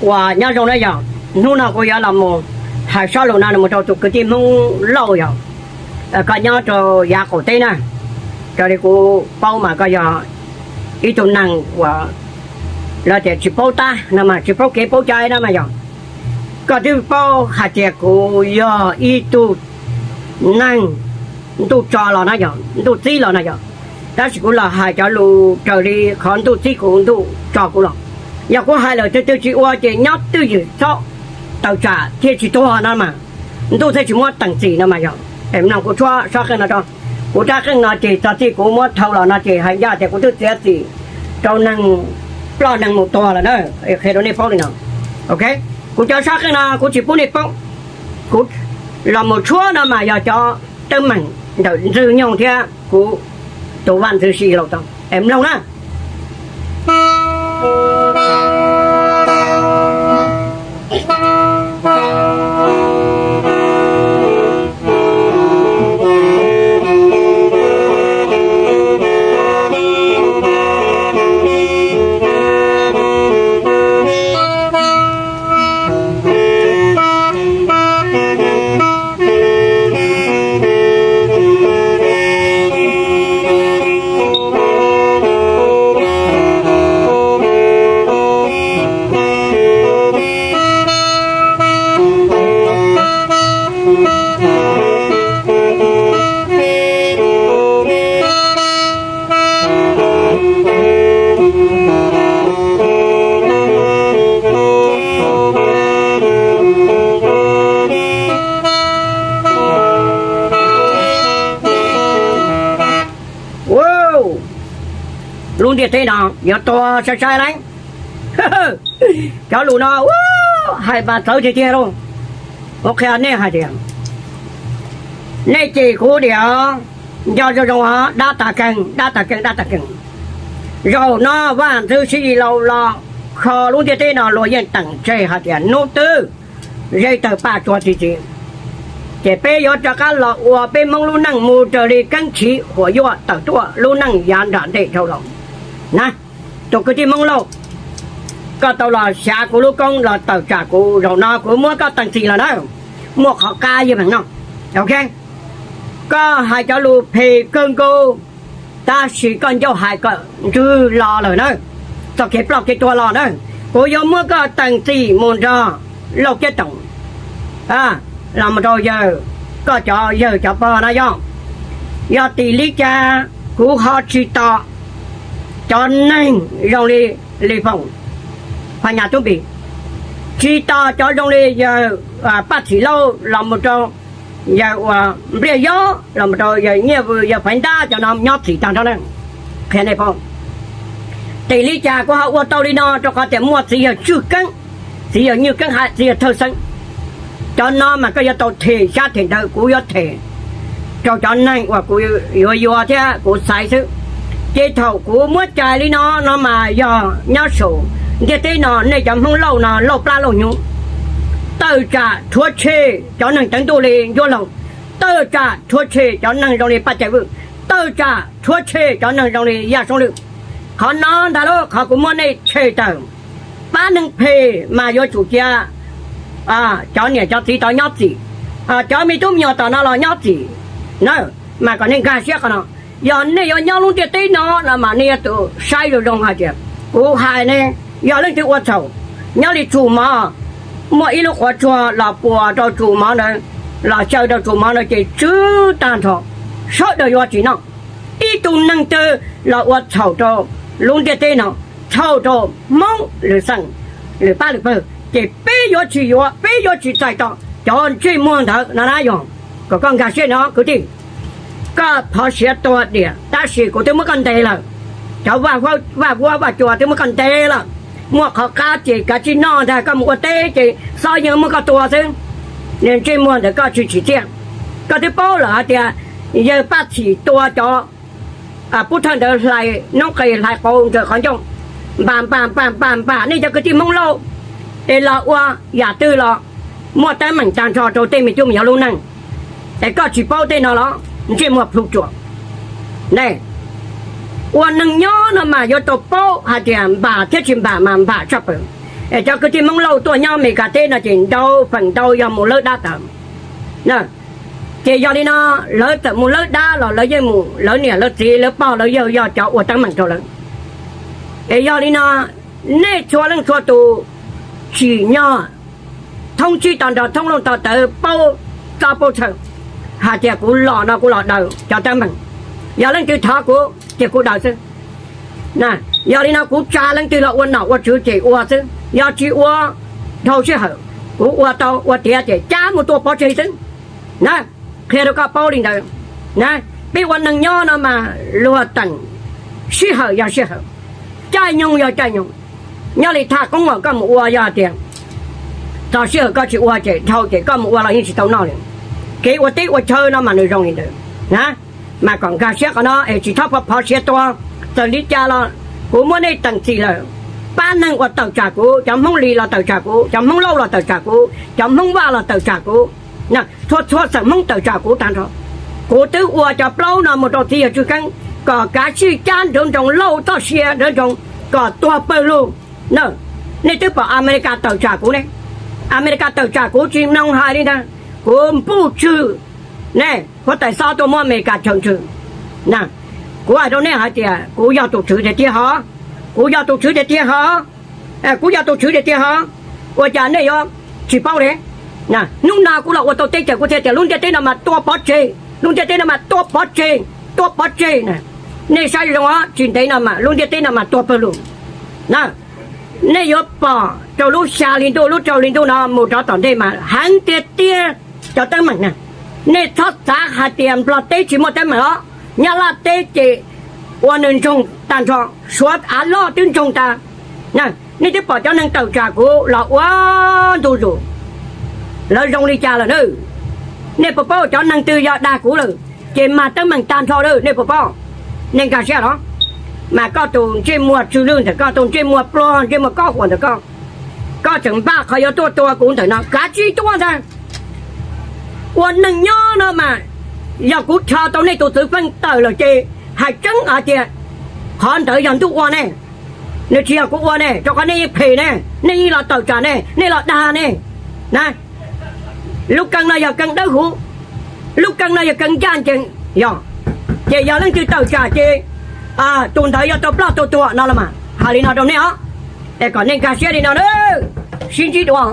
Uas nyob zoo na yog, hnub no kuv yuav los mus hais sob lus no mus rau tus kwv tij Hmoob Lauj yog, koj nyob rau yav qaum teb na, raws li kuv paub mas koj yog ib tug neeg uas lawv tias tsis paub tab no mas tsis paub kev paub cai no mas yog, koj twb paub hais tias kuv yog ib tug neeg ntuj tso los no yog ntuj txib los no yog, tab sis kuv los hais cov lus raws li qhov ntuj txib kuv ntuj tso kuv los. Yog kuv hais lawm twg twg tsis ua ces nyob twj ywm txhob tawm tsam thiaj tsis tuag no mas, ntuj thiaj tsis muab teem txim no mas yog. Mloog kuv tshuab sob qeej no tso, kuv rab qeej no ces txog txij kuv muab thau los no ces hais ncaj tias kuv twb txiav txim rau neeg ploj neeg mus tuag lawm na, qhia rau nej paub li no. Ok, kuv cov sob qeej no kuv tsis pub nej paub, kuv los mus tshuab no mas yog cov teeb meem ntawm Ntxwg Nyoog thiab kuv tus vaj ntxwv Sis Laus tau. Mloog na. Lub ntiaj teb no yuav tuag sai sai lauj. Cov lus no hais mas txawv tiag tiag lauj. Kuv qhia nej hais tias, nej cem kuv diam, nco zoo zoo os, dab tas keeg, dab tas keeg, dab tas keeg. Zaum no vaj ntxwv Sis Laus los kho lub ntiaj teb no luag yeej teem tseg hais tias hnub twg ze tawg paj tsua txi txiv, ces peb yuav rov qab los ua peb Hmoob lub neej mus raws li keeb chiv huam yuaj tawm tuaj lub neej yav nram ntej dhau los na. Tus kwv tij Hmoob Lauj, koj tau los xyav kuv lub koob los tawm tsam kuv, zaum no kuv muab koj teem txim los na, muaj qhov qab yeej meem noj. Ok, koj hais cov lus phem kawg nkaus, tab sis koj ncauj hais kom ntswg los lawm na, txoj kev ploj kev tuag los na, kuv yuav muab koj teem txim mus nrog Lauj Kiab Toom los mus rau yawg, koj cov yawg cov pog na yog. Yog tim li cas kuv ho tsis tos cov neeg zoo li Lis Foom, Phas Nyas Tub Npis, tsis tos cov zoo li yawg Paj Txhim Lauj los mus rau yawg uas Npliaj Yob los mus rau yawg Nyiaj Vwm, yawg Faiv Ntab, cov no nyob txim tag nrho na. Qhia nej paub, tim li cas kuv ho ua tau li no, rau qhov tias muaj txiv yawg Tswj Keeb, txiv yawg Nywj Keeb Haiv, txiv yawg Thawj Xeeb, cov no mas koj yuav tau them xyab them ntawv, kuv yuav them rau cov neeg uas kuv yuav yuav thiab kuv xaiv xwb. Ces thaum kuv muab cais li no no mas yog nyob saum ntiaj teb no nej cov Hmoob Lauj no lauj plab lauj hnyuv, tawm tsam rhuav tshem cov neeg teev ntuj li Ncuab Loog, tawm tsam rhuav tshem cov neeg zoo li Paj Cai Vwj, tawm tsam rhuav tshem cov neeg zoo li Yaj Soob Lwj. Qhov no ntag lauj, qhov kuv muab nej tshem tawm. Pab neeg phem mas yuav tsum cia cov niam cov txiv tod nyob txim, cov me tub me nyuam tom no los nyob txim na, mas kom nej nkag siab qhov no. Yog nej yuav nyob lub ntiaj teb no no mas nej yuav tsum saib zoo zoo hais tias kuv hais ne, yog leej twg ua txhaum, nyob li tsum mov, muaj ib lub quav tsuag los puas rau tsum mov ntawd, los xyaw rau tsum mov ntawd ces tsw tag nrho, sawv daws yuav tsis noj. Ib tug neeg twg los ua txhaum rau lub ntiaj teb no, txhaum rau Hmoob lwm xeem, lwm pab lwm pawg, ces peb yuav tsis yuav, peb yuav tsis txais tos cov ntsej muag ntawd no na yog. Kom koj nkag siab no kwv tij, koj phov siav tua diam tab sis kuv twb muab koj ntes lawm. Cov vaj vuab vaj cua twb muab koj ntes lawm. Muaj qhov qab ces kav tsij noj ntag, koj mus ua teb ces xob yeej muab koj tua xwb. Niag ntsej muag ntawd koj tsis tsim txiaj. Koj twb paub lawm hais tias yawg Paj Txhim tua cov pub thawj ntawd hlais noob qes hlais qau ntawm qhov ncauj, npam npam npam npam npam. Nej cov kwv tij Hmoob Lauj, es los ua yam twg los muaj teeb meem tag nrho rau tej me tub me nyuam lub neej, es koj tsis paub tej no los ntsej muag plhu ruam ne. Ua neeg nyob no mas yuav tau paub hais tias npam thiab tsis npam mas npam tshaj plaws. Es cov kwv tij Hmoob Lauj tuaj nyob Amelikas teb no ces ntau feem ntau yog mus lawb dab tawm. Ces yog li no, lawv txawm mus lawb dab los lawv yeej mus, lawv niam lawv txiv lawv pog lawv yawg yog cov ua teeb meem rau lawv. Es yog li no, nej txhua leej txhua tus tsim nyog thoob tsib to nrog thoob looj to tawv paub txob paub txhawj hais tias kuv los no kuv los daws cov teeb meem. Yog leej twg thov kuv ces kuv daws xwb. Yog li no kuv tsa leej twg los ua nom ua tswv ces ua xwb, yog tsis ua dhau sij hawm. Kuv ua tau ua tiav ces cab mus tua pov tseg xwb na. Qhia rau koj paub li ntawd na. Peb ua neeg nyob no mas luag teem sij hawm yog sij hawm, caij nyoog yog caij nyoog. Nyob li thaj koob uas koj mus ua yog tias txog sij hawm koj tsis ua ces dhau ces koj mus ua los yeej tsis tau noj li. Kev ua teb ua chaw no mas nws zoo li ntawd na. Mas kom nkag siab qhov no es tsis txhob phov siav tua. Txawm li cas los kuv muab nej teem txim lawm. Pab neeg uas tawm tsam kuv, cov Hmoob Lis los tawm tsam kuv, cov Hmoob Lauj los tawm tsam kuv, cov Hmoob Vaj los tawm tsam kuv, txhua txhua xeem Hmoob tawm tsam kuv tag nrho. Kuv twb ua cov plaub no mus rau txiv yawg Tswj Keeb kom kav tsij cab nrawv nroos Lauj txoj sia nrawv nroos kom tuag pawg lug na. Nej twb pom Amelikas tawm tsam kuv ne. Amelikas tawm tsam kuv tsis mloog hais li ntag. Kuv npuj tswg ne, huab tais xob tuaj muab Amelikas chaw ntswg na. Kuv hais rau nej hais tias kuv yog tus tswv tiag tiag hos. Kuv yog tus tswv tiag tiag hos. Kuv yog tus tswv tiag tiag hos. Ua cas nej yuav tsis paub li? Hnub no kuv los ua tau teb chaws kuv thiaj tias lub ntiaj teb no mas tua pov tseg, lub ntiaj teb no mas tua pov tseg, tua pov tseg na. Nej saib zoo os, tsis ntev no mas lub ntiaj teb no mas tuag pawg lug na. Nej yuav pom rau lub xya hli ntuj lub rau hli ntuj no mus rov tom ntej mas heev tiag tiag cov teeb meem na. Nej txhob xav hais tias Nplog teb tsis muaj teeb meem os. Nyab Laj teb ces ua nws ntsoog tag nrho, Suav av loj twb ntsoog tas. Nej twb pom cov neeg tawm tsam kuv los ua ntu zus, lawv zoo li cas lawm na? Nej puas paub cov neeg twg yog dag kuv lawm ces mag teeb meem tag nrho lawm, nej puas paub? Nej nkag siab los? Mas koj tus ntsej muag tsw lwj ntawm koj, tus ntsej muag pluag ntsej muag kob huam ntawm koj, koj tseem npaj qhov yuav tuaj tua kuv ntawm no, kav tsij tuaj ntag. Ua neeg nyob no mas yog kuv rho tau nej tus txwv feej tawm lawm ces hais tseeb hais tias qhov ntawd yog ntuj ua ne, nws tsis yog kuv ua ne, rau qhov nej yeej phem ne, nej yeej los tawm tsam ne, nej los dag ne na. Lub keeb no yog keeb dawb huv, lub keeb no yog keeb ncaj ncees, yog. Ces yog leej twg tawm tsam ces tus ntawd yuav tau ploj tau tuag no los mas hais li no rau nej os, es kom nej nkag siab li no na. Sib ntsib dua.